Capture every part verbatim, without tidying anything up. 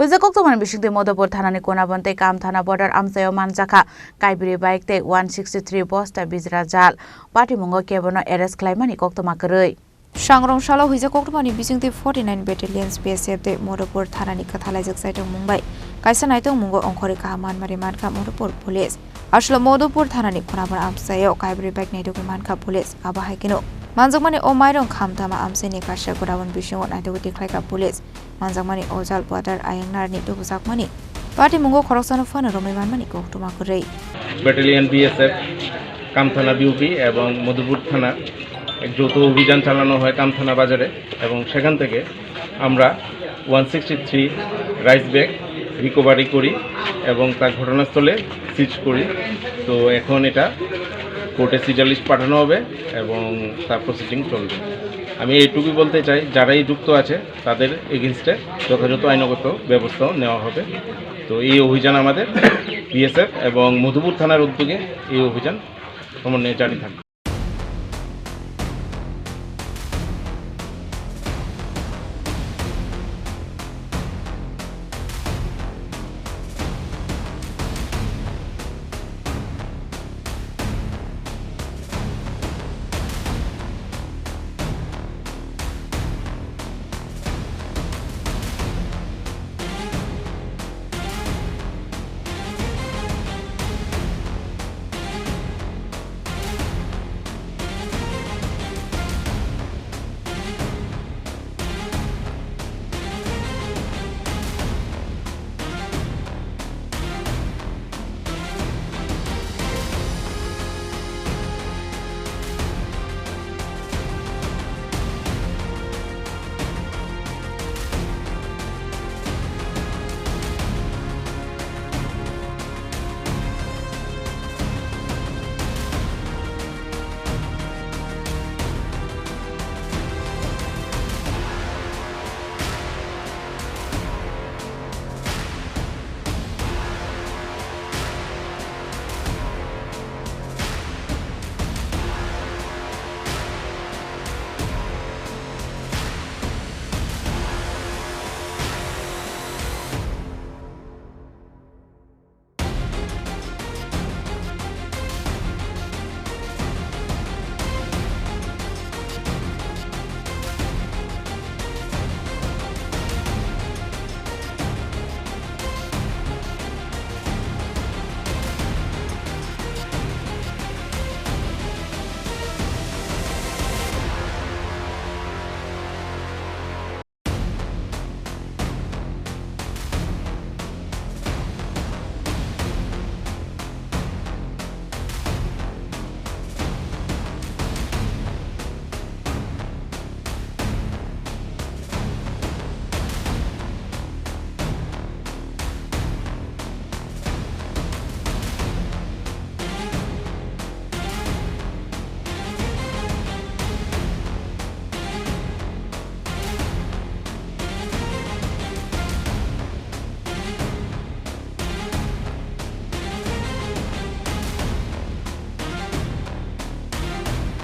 Huijak koktwmani bisingtwi Madhupur thanani Konabon tei Kamthana border amchaio manjakha kaibri bike tei one sixty three bosta bijra jal. Patimungo kebono arrest khlaimani koktwma kwrwi. Sangrong salo huijak koktwmani bisingtwi forty nine Battalions B S F tei Madhupur thanani kwthalaijak chaitokmung bai kaisa naitokmungo ongkhorwi kaham manmari mankha Madhupur Police. Aswkno Madhupur thanani Khonabon amchaio kaibri bike naitugwi mankha police. Abo hai kheno manjakmani o mairung Khamthana amchaini kaisa godown bisingo naitugwi tikhlaikha police. Manjakmani o jal butter ayang narni tubujakmani patimungo khoroksano phano romwi manmani koktwma kwrwi. Battalion BSF, Kamthana বিউপি এবং মধুপুর থানা এক যৌথ অভিযান চালানো হয় কামথানা বাজারে এবং সেখান থেকে আমরা one sixty three rice bag recovery করি এবং তা ঘটনাস্থলে সিজ করি। তো এখন এটা কোর্টে সিজার লিস্ট পাঠানো হবে এবং তার প্রসিডিং চলবে। আমি এইটুকুই বলতে চাই, যারাই যুক্ত আছে তাদের এগেইনস্টে যথাযথ আইনগত ব্যবস্থাও নেওয়া হবে। তো এই অভিযান আমাদের বিএসএফ এবং মধুপুর থানার উদ্যোগে এই অভিযান ক্রমান্বয়ে জারি থাকবে।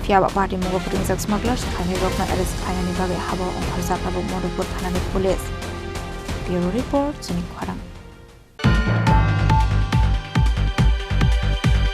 Phiya ba patimungo kwtwingjak smuggler khainairokno arrest khlainani bagwi habo ongkhorjak tabuk Madhupur thanani police. Bureau report, chini khorang.